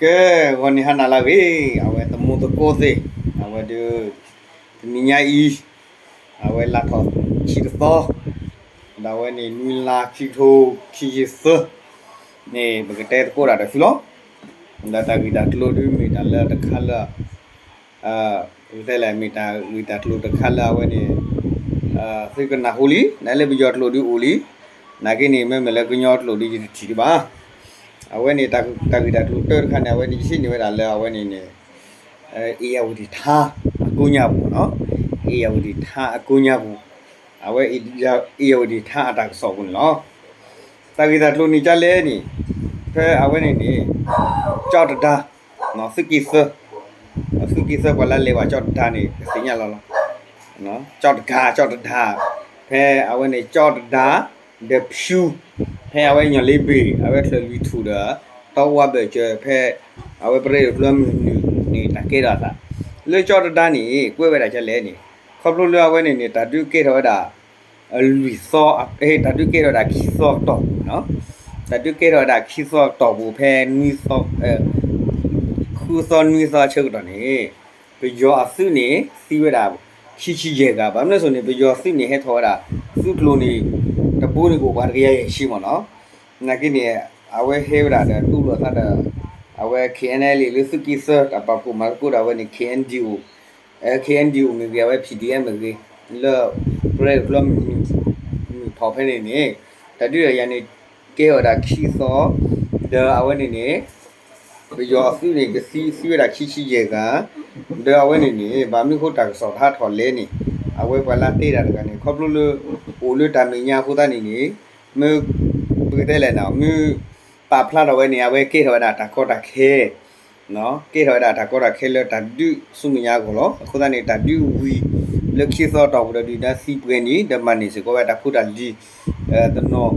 ကဲ, ဂီၤနံၤဟါနၤလၢအဂ့ၤ, အဝဲသမူသကိးသ့ၣ်, အဝဲဒုး တနံၤညါအံၤ အဝဲလါထီၣ်ခံကသီ, ဒီးအဝဲန့ၣ် နွံလါခံကထိခံဆံသၢ န့ၣ် ပကတဲသကိးတၢ်ဒီးသုလီၤ. ဒီးတၢ်ဂ့ၢ်တၢ်ကျိၤဒုးမ့ၢ်တၢ်လၢတခါလၢ တဲလဲၣ် မ့ၢ်တၢ်ဂ့ၢ်တၢ်ကျိၤတခါလၢအဝဲန့ၣ် သုကနၢ်ဟူလံ, နလၢပယီၤကျိာ်ဒုးအိၣ်လံ, နာ်က့န့ၣ် မ့မ့ၢ်လၢကညီကျိာ်ဒုးယတထံၣ်ဒံးဘၣ်. အဝဲန့ၣ် တၢ်ဂ့ၢ်တၢ်ကျိၤတၢတခါန့ၣ် အဝဲန့ၣ် ယဟံးန့ၢ်ဝဲဒၣ်လၢအဝဲန့ၣ်န့ၣ် ဧရာဝတီထါ အကိညါပူၤနီၤ, ဧရာဝတီထါ အကိညါပူၤ, အဝဲ ဧရာဝတီထါ အတၢ်ကစီၣ်ပူၤန့ၣ်လီၤ. တၢ်ဂ့ၢ်တၢ်ကျိၤန့ၣ်ကလဲၣ်န့ၣ်, ဖဲအဝဲန့ၣ်န့ၣ် ကၠီတဒါ သုးက့သၢ, သုးက့သၢ ပှၤလၢလဲၤဘၣ်ကၠီတဒါန့ၣ် ကသ့ၣ်ညါလီၤလီၤ. ကၠီတဒါ ကၠီတဒါ, ဖဲအဝဲန့ၣ် ကၠီတဒါ ဒီးဖၠူ, ဖဲအဝဲညီၣ်လ့ဘ့ၣ် အဝဲချၢၣ်လွံၢ်ထူၣ်ဒီး တီအူအဘၢၣ်စၢၤ ဖဲအဝဲပရ့ဒိၣ်ကျၢၢ်မုၢ်နုာ်န့ၣ် တၢ်ကဲထီၣ်အသး လၢကၠီတဒါန့ၣ် ကွဲးဝဲဒၣ်ကလဲၣ်န့ၣ်, ခီဖျိလၢအဝဲန့ၣ်န့ၣ် တၢ်ဒုးကဲထီၣ်ဝဲဒၣ် လွံၢ်သီ, တၢ်ဒုးကဲထီၣ်ဝဲဒၣ်ခံသီအတီၢ်ပူၤနီၤ, တၢ်ဒုးကဲထီၣ်ဝဲဒၣ်ခံသီအတီၢ်ပူၤ ဖဲ ဃုသီနွံသီအဆၢကတီၢ်န့ၣ် ပယီၤအသုးန့ၣ် သံဝဲဒၣ် ခံဆံယဲၢ်ဂၤ, ဘၣ်မနုၤအဃိန့ၣ် ပယီၤသုးန့ၣ်ဟဲထီၣ်ဝဲဒၣ် သုးကျိၤန့ၣ် တဘိန့ၣ်ကအိၣ်ပှၤတကယၤယဲၢ်ဆံမ့ၢ်နီၤ. နာ်က့န့ၣ် အဝဲဟဲဝဲဒၣ်ဒီးတူၢ်လိာ်သးဒီး အဝဲ KNLA လၢသုးက့သၢ တၢ်ပာ်ဖှိၣ်မၤသကိးဒီးအဝဲန့ၣ် KNDO, KNDO မ့ၢ်ဂ့ၤ အဝဲ PDF မ့ၢ်ဂ့ၤ, လၢ ပရ့ဒိၣ်ကျၢၢ်မုၢ်နုာ်, မုၢ်ထီၣ်ဖဲန့ၣ်န့ၣ် တၢ်ဒုးတၢ်ယၤန့ၣ် ကဲထီၣ်ဝဲဒၣ်ခံသီ, ဒီးအဝဲန့ၣ်န့ၣ် ပယီၤအသုးန့ၣ် ကသံ သံဝဲဒၣ်ခံဆံယဲၢ်ဂၤ, ဒီးအဝဲန့ၣ်န့ၣ် ဘၣ်မနုၤအဃိတၢ်ကစီၣ်တဟးထီၣ်လဲၣ်န့ၣ်, အဝဲပှၤလၢတဲတၢ်တဂၤန့ၣ် ခီဖျိလၢ အိၣ်လၢတၢ်မဲာ်ညါအဃိသတးန့ၣ်န့ၣ် မ့ၢ် ပကတဲလဲၣ်န့ၣ် မ့ၢ်ပာ်ဖျါထီၣ်ဝဲန့ၣ် အဝဲကဲထီၣ်ဝဲဒၣ်တၢ်ကီတၢ်ခဲ ကဲထီၣ်ဝဲဒၣ်တၢ်ကီတၢ်ခဲလၢတၢ်ဒုးဆူမဲာ်ညါအဂီၢ်လီၤ. အဃိသတးန့ၣ် တၢ်ဒုးဝံၤလၢခံသီတီၢ်ပူၤဒီးဒုၣ်ဒါသံပှဲၤန့ၣ် ဒီးမၤန့ၢ်စ့ၢ်ကီးဝဲတၢ်ဖိတၢ်လံၤ တနီၤ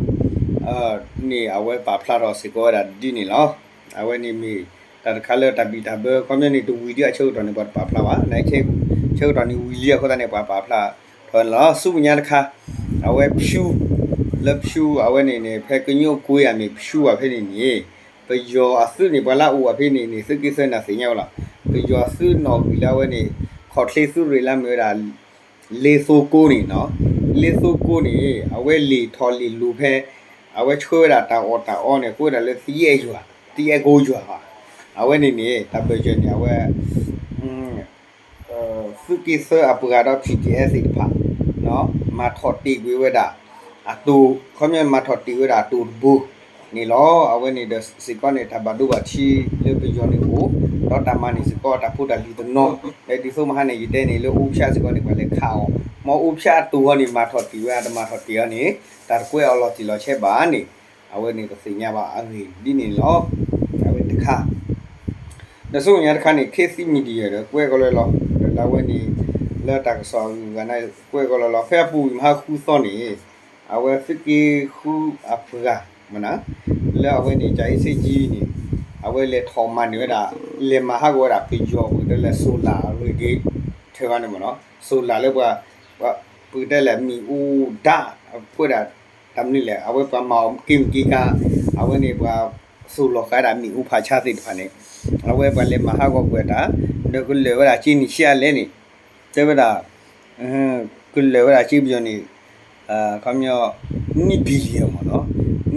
န့ၣ် အဝဲပာ်ဖျါထီၣ်စ့ၢ်ကီးဝဲဒၣ်ဒ်န့ၣ်လီၤ. အဝဲန့ၣ်မ့ၢ်တၢ်တခါလၢတၢ်ဘံၣ်တၢ်ဘၢ ခီပညီန့ၣ် တဝံၤဒံးအဆၢကတီၢ်န့ၣ် ပှၤတပာ်ဖျါဘၣ်, ဆၢကတီၢ်န့ၣ်ဝံၤလံအဃိသတးန့ၣ် ပှၤပာ်ဖျါထီၣ်န့ၣ်လီၤ. ဆူမဲာ်ညါတခါ အဝဲဖၠူ လၢဖၠူ အဝဲန့ၣ်န့ၣ် ဖဲကညိကွ့အမ့ၢ်ဖၠူအီၤဖဲန့ၣ်န့ၣ် ပယီၤအသုးန့ၣ် ပှၤလၢအအိၣ်အဖဲန့ၣ်န့ၣ် သုးက့သၢနၢ်သ့ၣ်ညါဝဲလီၤ. ပယီၤသုးနီၣ်ဂံၢ်လၢအဝဲန့ၣ် ခီၣ်ချ့သုးရ့ၣ်လၢအမ့ၢ်ဝဲဒၣ် လ့သိကိန့ၣ်နီၤ, လ့သိကိန့ၣ် အဝဲလ့ၢ်ထီၣ်လ့ၢ်လိၤဖဲ အဝဲဆှၢဝဲဒၣ်တၢ်အီၣ်တၢ်အီန့ၣ် ကိးဝဲဒၣ်လၢသံအဲၣ်ယွၤ, သံအဲၣ်ကိယွၤဘၣ်. အဝဲန့ၣ်န့ၣ် တၢ်ဘၢၣ်စၢၤန့ၣ် အဝဲ သုးက့သၢအပှၤဒီး PDF သ့ၣ်တဖၣ် မၤထီၣ်တ့ၢ်ကွံာ်ဝဲဒၣ် အတိၤ, ခီပညီမၤထီၣ်တ့ၢ်ဝဲဒၣ်အတိၤတဘိန့ၣ်လီၤ. အဝဲန့ၣ်ဒီးစ့ၢ်ကီးန့ၣ် တၢ်ဘၣ်ဒိဘၣ်ထံးလၢပယီၤန့ၣ်အိၣ်, ဒီးတၢ်မၤန့ၢ်စ့ၢ်ကီးတၢ်ဖိတၢ်လံၤတနီၤ, ဒီးဒ်သိးမဟါန့ၣ် ယတဲန့ၣ်လၢအိၣ်ဖျါစ့ၢ်ကီးန့ၣ် ပှၤလဲၤခးအီၤ, မ်အိၣ်ဖျါအတိၤအီၤန့ၣ် မၤထီၣ်တ့ၢ်ဝဲ တမၤထီၣ်တ့ၢ်အီၤန့ၣ် တၢ်တကွဲးအီၤလီၤတံၢ်လီၤဆဲးဘၣ်န့ၣ် အဝဲန့ၣ်ပသ့ၣ်ညါဘၣ်အဂ့ၢ်ဒ်န့ၣ်လီၤ. အဝဲတခါ ဒီးဆူမဲာ်ညါတခါန့ၣ် ခေတ်သစ် Media ဒီးကွဲးကီးလၢလီၤ, ဒီးလၢအဝဲန့ၣ် လၢတၢ်ကစီၣ်အဂုၤအဂၤန့ၣ် ကွဲးကီးလၢလီၤ ဖဲအပူၤကွံာ်မဟါဃုသီန့ၣ် အဝဲသုးက့ဃုအပှၤ မနုၤ လၢအဝဲန့ၣ် ကၠၤအ့စ့ကၠံန့ၣ် အဝဲလဲၤထီၣ်မၤန့ၢ်ဝဲဒၣ် လဲၤမၤဟးဂီၤဝဲဒၣ်ပယီၤပကတဲလၢ solar ရ့ဒ့ ထဲဝဲန့ၣ်မ့ၢ်နီၤ solar လၢပှၤ ပကတဲလၢမ့ၣ်အူဒါ အဖှဲဒၣ် တၢ်မနုၤလဲၣ် အဝဲပှၤမၤအီၤက့မုၢ်က့ကါ အဝဲန့ၣ်ပှၤ သိၣ်လီၤဃာ်ဒၣ်မ့ၣ်အူဖးဆါသ့ၣ်တဖၣ်န့ၣ် အဝဲပှၤလဲၤမၤဟးဂီၤကွံာ်တၢ် ဒီးကလၢာ်ဝဲဒၣ်က့နံၣ်ဆံအလဲၣ်န့ၣ် တဲဝဲဒၣ် ကလၢာ်ဝဲဒၣ်က့ပယီၤန့ၣ် ခီပညီ နွံ billion မ့ၢ်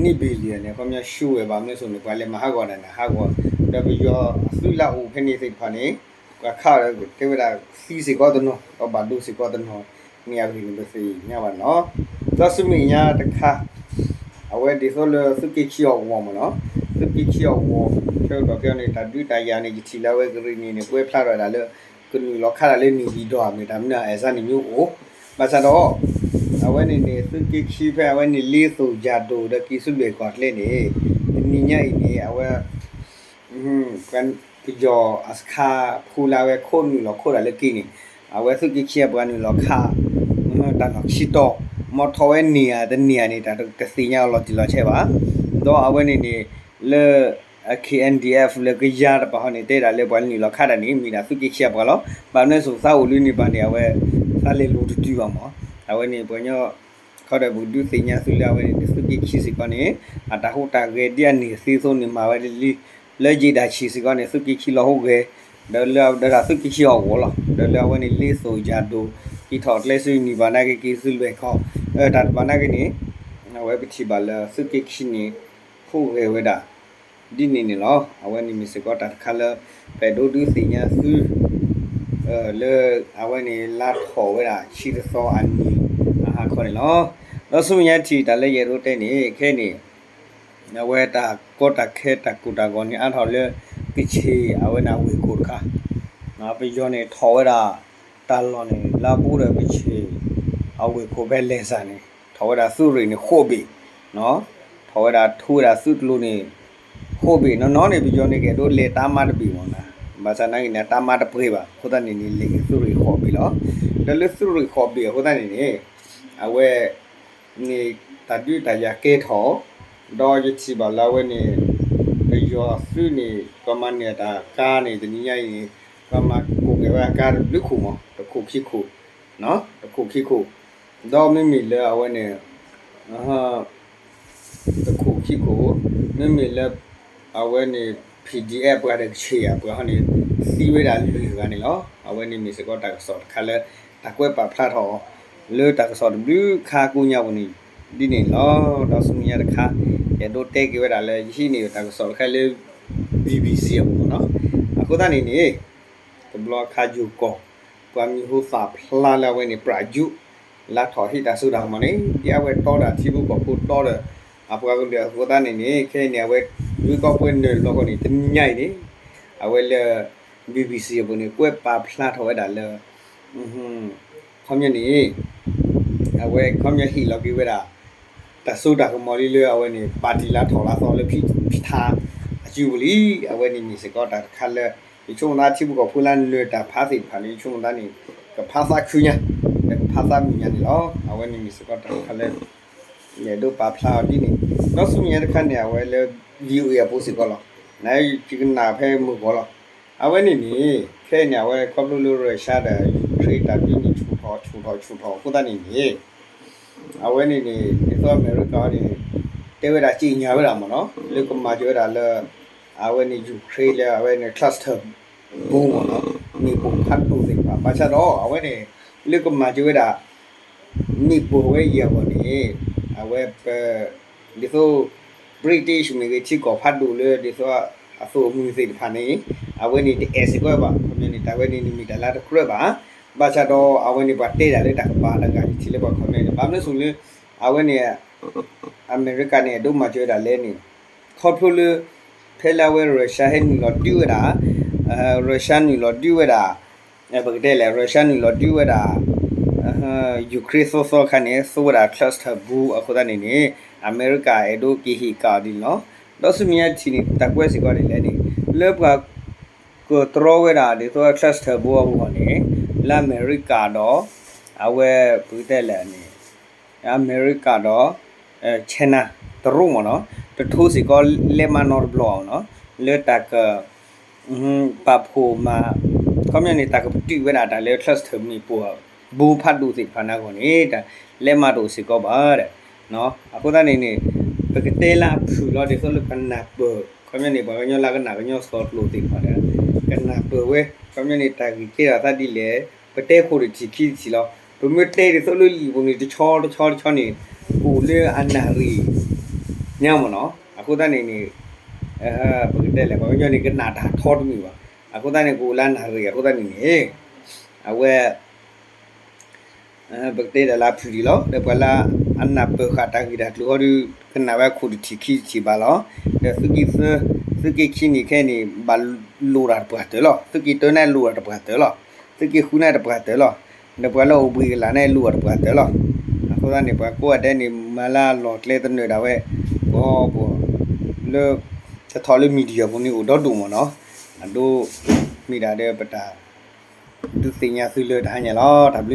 နီၤ နွံ billion န့ၣ် ခီပညီ ဆူဝဲဘၣ်မနုၤအဃိန့ၣ် ပှၤလဲၤမၤဟးဂီၤတၢ်န့ၣ် ဟးဂီၤ ဒီးပယီၤအသုးလၢအအိၣ်ဖဲန့ၣ်သ့ၣ်တဖၣ်န့ၣ် ပှၤခးအီၤဒီးတဲဝဲဒၣ်သံစ့ၢ်ကီးတနီၤ ဒီးဘၣ်ဒိစ့ၢ်ကီးတနီၤ န့ၣ်အဂ့ၢ်န့ၣ် ပသ့ၣ်ညါဘၣ်န့ၣ်လီၤ. ဒီးဆူမဲာ်ညါတခါ အဝဲဒ်သိးလၢသုးက့ခံအဂီၢ်မ့ၢ်နီၤ သုးက့ခံအဂီၢ် ဆၢကတီၢ်ခဲအံၤန့ၣ် တၢ်ဒုးတၢ်ယၤန့ၣ် ယထံၣ်လၢအဝဲကရ့ၣ်နံၣ်န့ၣ် ကွဲးဖျါထီၣ်ဝဲဒၣ်လၢ ကနုာ်လီၤခးတၢ်လၢ နေပြည်တော် မ့ၢ်တၢ်မနုၤ အဲၣ်စၢ်န့ၣ်မ့ၢ်အိၣ် ဘၣ်ဆၣ်ဒီး အဝဲန့ၣ်န့ၣ် သုးက့ခံဖဲအဝဲန့ၣ် လ့သိၣ်ယၤဒိၣ်ဒီးကံၢ်ဆူလွဲၢ်ကီၢ်ကျဲန့ၣ် တနံၤညါအံၤန့ၣ် အဝဲ ပယီၤအစခါဖူလၢအဝဲခိးနုာ်လီၤခိးတၢ်လၢက့န့ၣ် အဝဲသုးက့ခံအပှၤနုာ်လီၤခး တၢ်လီၢ်ခံတီၤ မ်ထီၣ်ဝဲန့ၢ်ဧါတန့ၢ်ဧါန့ၣ် တၢ်တသ့ၣ်ညါအီၤလီၤတံၢ်လီၤဆဲးဘၣ်. ဒီးအဝဲန့ၣ်န့ၣ် လၢ KNDF လၢကယၤတပၤဟီန့ၣ် တဲဒၣ်လၢပှၤနုာ်လီၤခးတၢ်န့ၣ် မ့ၢ်ဒၣ်သုးက့ခံအပှၤလီၤ. ဘၣ်မနုၤအဃိသးအိၣ်လၢန့ၣ်ပၤန့ၣ် အဝဲ သးလဲၤလိၤတတုၤဘၣ်မး. အဝဲန့ၣ်ပှၤကညီ ခီဒီးပကဒုးသ့ၣ်ညါသုလၢအဝဲန့ၣ် သုးက့ခံစ့ၢ်ကီးန့ၣ် အတၢ်ဟူးတၢ်ဂဲၤဒ်အန့ၢ်သ့သိးန့ၣ် မၤဝဲတလံ လၢယံာ်ဒၣ်ဆံးစ့ၢ်ကီးန့ၣ် သုးက့ခံလီၤဟိဂဲၤ, ဒီးလၢဒၣ်သုးက့ခံဟီၣ်ကဝီၤလီၤ. ဒီးလၢအဝဲန့ၣ် လ့သိၣ်ယၤဒိၣ် က့ၤထီၣ်ကျဲဆူနံၣ်ဘၣ်နာ်က့ က့ၤဆူလွဲၢ်ခီၣ်, တၢ်တဘၣ်နာ်က့န့ၣ် အဝဲပထံၣ်ဘၣ်လၢသုးက့ခံန့ၣ် ဟိဂဲၤဝဲဒၣ် ဒ်န့ၣ်န့ၣ်လီၤ. အဝဲန့ၣ်မ့ၢ်စ့ၢ်ကီးတၢ်တခါလၢ ပအဲၣ်ဒိးဒုးသ့ၣ်ညါသု လၢအဝဲန့ၣ်လါထီၣ်ဝဲဒၣ် ဆံတသီအနံၤ အဟါခီန့ၣ်လီၤ. ဒီးဆူမဲာ်ညါထံၣ်တၢ်လၢယအဲၣ်ဒိးတဲန့ၣ် ခဲအံၤန့ၣ် အဝဲတၢ်ကီတၢ်ခဲတၢ်ကိၢ်တၢ်ဂီၤန့ၣ် အါထီၣ်လၢ ကချ့ၣ်အဝဲန့ၣ်အဝ့ၢ်ခိၣ်တခါ, ပယီၤန့ၣ်ထီၣ်ဝဲဒၣ် တၢ်လီၢ်န့ၣ် လၢအဘူးဒီးကချ့ၣ် အဝ့ၢ်ခိၣ်ဖဲလဲၤစၢ်န့ၣ် ထီၣ်ဝဲဒၣ်သုးရ့ၣ်န့ၣ်ဃိးဘ့ၣ်, ထီၣ်ဝဲဒၣ်ထူဝဲဒၣ်သုးကျိၤန့ၣ် ဃိးဘ့ၣ်နီၢ်နီၢ်န့ၣ် ပယီၤန့ၣ်ကအဲၣ်ဒိးလဲၤတၢ်မါတဘ့ၣ်မ့ၢ်နီၤ, ဘၣ်ဆၣ်နာ်က့န့ၣ် တၢ်မါတပှဲၤဘၣ် အဃိသတးန့ၣ်န့ၣ် လဲၤက့ၤသုးရ့ၣ်ဃိးဘ့ၣ်လီၤ. ဒီးလၢသုးရ့ၣ်ဃိးဘ့ၣ်အဃိသတးန့ၣ်န့ၣ် အဝဲ န့ၣ်တၢ်ဒုးတၢ်ယၤကဲထီၣ်, ဒီးယထံၣ်ဘၣ်လၢအဝဲန့ၣ် ပယီၤသုးန့ၣ် ပှၤမၤနၢၤတၢ်ကါန့ၣ် တနံၤညါအံၤန့ၣ် ပှၤမၤကိးကဲၤဝဲအကါတဘျုးခိၣ်မး တခိၣ်ခံခိၣ်, တခိၣ်ခံခိၣ်, ဒီးမ့မ့ၢ်လၢအဝဲန့ၣ် တခိၣ်ခံခိၣ်, မ့မ့ၢ်လၢ အဝဲန့ၣ် PDF ပှၤဒီးကချ့ၣ်အပှၤဟီန့ၣ် သံဝဲဒၣ်လွံၢ်ဂၤန့ၣ်လီၤ. အဝဲန့ၣ်မ့ၢ်စ့ၢ်ကီးတၢ်ကစီၣ်တခါလၢ တၢ်ကွဲးပာ်ဖျါထီၣ် လၢတၢ်ကစီၣ်တဘျုးခါကိးညါပူၤန့ၣ် ဒ်န့ၣ်လီၤ. ဒီးဆူမဲာ်ညါတခါ ယအဲၣ်ဒိးတဲက့ၤဝဲဒၣ်လၢ ယဟံးန့ၢ်တၢ်ကစီၣ်တခါလၢ BBC အပူၤမ့ၢ်နီၤ. အဃိသတးန့ၣ်န့ၣ် တဘျီခါယိၤကီၢ် ပှၤမံၤဟူသၣ်ဖျါလၢအဝဲန့ၣ် ပြးယူး လါထီၣ်ဟ့ၣ်တၢ်စိတၢ်ကမီၤန့ၣ် ဒ်အဝဲတီဒီးထံဖိကီၢ်ဖိတီဒီး အပှၤကလုာ်အဃိသတးန့ၣ်န့ၣ် ခဲအံၤန့ၣ် အဝဲ ရွေးကောက်ပွဲ နုာ်လီၤဃီန့ၣ် တနံၤညါအံၤန့ၣ် အဝဲလၢ BBC အပူၤန့ၣ် ကွဲးပာ်ဖျါထီၣ်ဝဲဒၣ်လၢ ခီပညီန့ၣ် အဝဲခီပညီဟ့ၣ်လီၤက့ၤဝဲဒၣ် တၢ်စိတၢ်ကမီၤလံလၢအဝဲန့ၣ် ပၣ်တံၣ်လါထီၣ်လါသီလၢ ဖံးထါ အစုပူၤလံ. အဝဲန့ၣ်မ့ၢ်စ့ၢ်ကီးတၢ်တခါလၢ ယဆိကမိၣ်သးထံဖိကီၢ်ဖိလၢနုာ်တၢ်ဖးသ့ၣ်တဖၣ်န့ၣ် ယဆိကမိၣ်သးန့ၣ် ကဖးသးခုညါ ဒီးကဖးသးမုာ်ညါန့ၣ်လီၤ. အဝဲန့ၣ်မ့ၢ်စ့ၢ်ကီးတၢ်တခါလၢ ယအဲၣ်ဒိးပာ်ဖျါအီၤဒ်န့ၣ် ဒီးဆူမဲာ်ညါတခါန့ၣ် အဝဲလၢ VOA အပူၤစ့ၢ်ကီးလီၤ. နယကနၣ်ဖဲမုၢ်ဂီၤလီၤ. အဝဲန့ၣ်န့ၣ် ခဲအံၤန့ၣ် အဝဲခီဖျိလၢ Russia ဒီး Ukraine တၢ်ဒုးန့ၣ် ဆူၣ်ထီၣ်ဆူၣ်ထီၣ်ဆူၣ်ထီၣ်အဃိသတးန့ၣ်န့ၣ် အဝဲန့ၣ်န့ၣ် ဒ်သိးအမဲရကၤန့ၣ် တဲဝဲဒၣ် ကြေညာ ဝဲဒၣ်မ့ၢ်နီၤ လၢကမၤစၢၤဝဲဒၣ်လၢ အဝဲန့ၣ် Ukraine လၢအဝဲန့ၣ် cluster bomb မ့ၢ်နီၤ မ့ၣ်ပိၢ်ဖးဒိၣ်သ့ၣ်တဖၣ် ဘၣ်ဆၣ်ဒီး အဝဲန့ၣ် လၢကမၤစၢၤဝဲဒၣ် မ့ၣ်ပိၢ်ဝဲအံၤအဂီၢ်န့ၣ် အဝဲပ ဒ်သိး British မ့ၢ်ဂ့ၤ ထံကီၢ်ဖးဒိၣ်လၢ ဒ်သိးအသိၣ်အမှံၤသ့ၣ်တဖၣ်န့ၣ် အဝဲန့ၣ်တအဲၣ်စ့ၢ်ကီးဘၣ်. ခီပညီန့ၣ် တၢ်ဝဲန့ၣ် နမ့ၢ်တၢ်လၢတကြၢးဘၣ်. ဘၣ်ဆၣ်ဒီး အဝဲန့ၣ် ပှၤတဲဒၣ်လၢတၢ်ကပၤတဂၤ ယထံၣ်လၢပှၤ comment န့ၣ် ဘၣ်မနုၤအဃိလၢ အဝဲန့ၣ် အမဲရကၤန့ၣ် အဒိးမၤစၢၤဝဲဒၣ်လဲၣ်န့ၣ် ခီဖျိလၢ ဖဲလၢအဝဲ Russia ဟဲနုာ်လီၤဒုးဝဲဒၣ် Russia နုာ်လီၤဒုးဝဲဒၣ် ပကတဲလဲၣ် Russia နုာ်လီၤဒုးဝဲဒၣ် Ukraine သီသီခါန့ၣ် သူဝဲဒၣ် cluster bomb အဃိသတးန့ၣ်န့ၣ် အမဲရကၤအဲၣ်ဒိးက့ၤဟ့ၣ်ကၣ်အီၤဒ်န့ၣ်လီၤ. ဒီးဆူမဲာ်ညါထံၣ်န့ၣ် တၢ်ကွဲးစ့ၢ်ကီးဒ်လဲၣ်န့ၣ် လၢပှၤ ကတြီဝဲဒၣ် ဒ်သိး cluster bomb အဂီၢ်န့ၣ် လၢအမဲရကၤဒီး အဝဲ ပကတဲလဲၣ်န့ၣ် အမဲရကၤဒီး China တရူးမ့ၢ်နီၤ တထိစ့ၢ်ကီးလဲၤမၤနီတဘျီနီၤ လၢတၢ်က ပာ်ဖှိၣ်မၤ ခီပညီန့ၣ် တၢ်ကပတုာ်ဝဲဒၣ်တၢ်လၢ cluster မ့ၣ်ပိၢ် bomb ဖးဒိၣ်သ့ၣ်တဖၣ်န့ၣ်အဂီၢ်န့ၣ် တၢ်လဲၤမၤတအိၣ်စ့ၢ်ကီးဘၣ်ဒီး အဃိသတးန့ၣ်န့ၣ် ပကတဲလၢအဖုၣ်လီၤ ဒ်သိးလၢပနၢ်ပၢၢ် ခီပညီန့ၣ် ပှၤကညီလၢကနၣ်ကညီစီၤကျိာ်သ့ၣ်တဖၣ်ဒီး ကနၢ်ပၢၢ်ဝဲ ခီပညီန့ၣ် တၢ်ဂ့ၢ်ကဲထီၣ်သးဒ်လဲၣ် ပတဲခိၣ်တထံၣ်ခံထံၣ်လီၤ. ပမ့ၢ်တဲဒ်သိးလၢလံာ်ပူၤန့ၣ် တဆီတဆီတဆီန့ၣ် ကအိၣ်လၢအနၣ်ရံၣ်ညါမ့ၢ်နီၤ အဃိသတးန့ၣ်န့ၣ် ပကတဲလဲၣ် ပှၤကညီန့ၣ် ကနၣ်တၢ်ထီတမုာ်ဘၣ်. အဃိသတးန့ၣ် ကအိၣ်လၢအနၣ်ရံၣ်အဃိသတးန့ၣ်န့ၣ် အဝဲ ပကတဲဒၣ်လၢအဖုၣ်ဒံးလီၤ. ဒီးပှၤလၢအနၢ်ပၢၢ်ဃာ်တၢ်ဂ့ၢ်တၢ်ကျိၤဃီဒီး ကနၣ်ဝဲခိၣ်တထံၣ်ခံထံၣ်ဘၣ်လီၤ. ဒီးသုးက့သၢ သုးက့ခံန့ၣ်ခဲအံၤန့ၣ် ဘၣ်လိၣ်တၢ်တပှၢ်တၢၢ်လီၤ. သုးက့တၢန့ၣ်လိၣ်တၢ်တပှၢ်တၢၢ်လီၤ. သုးက့ဃုန့ၣ်တပှၢ်တၢၢ်လီၤ. ဒီးပှၤလၢအိၣ်ဘှံးကလာ်န့ၣ်လိၣ်တၢ်တပှၢ်တၢၢ်လီၤ. အဃိသတးန့ၣ် ပှၤကိးဂၤဒဲးန့ၣ် မၤလၢအလီၢ်ကျဲသနၢၣ်ဒၣ်ဝဲ ပှၤပှၤ လၢ တထီၣ်လၢ media ပူၤန့ၣ်အိၣ်ဒီဒူၣ်မ့ၢ်နီၤ. အဒိ မ့ၢ်ဒၣ်ဒီးပတၢ် ဒုးသ့ၣ်ညါသုလၢတဟါညါလီၤ. တၢ်ဘျုး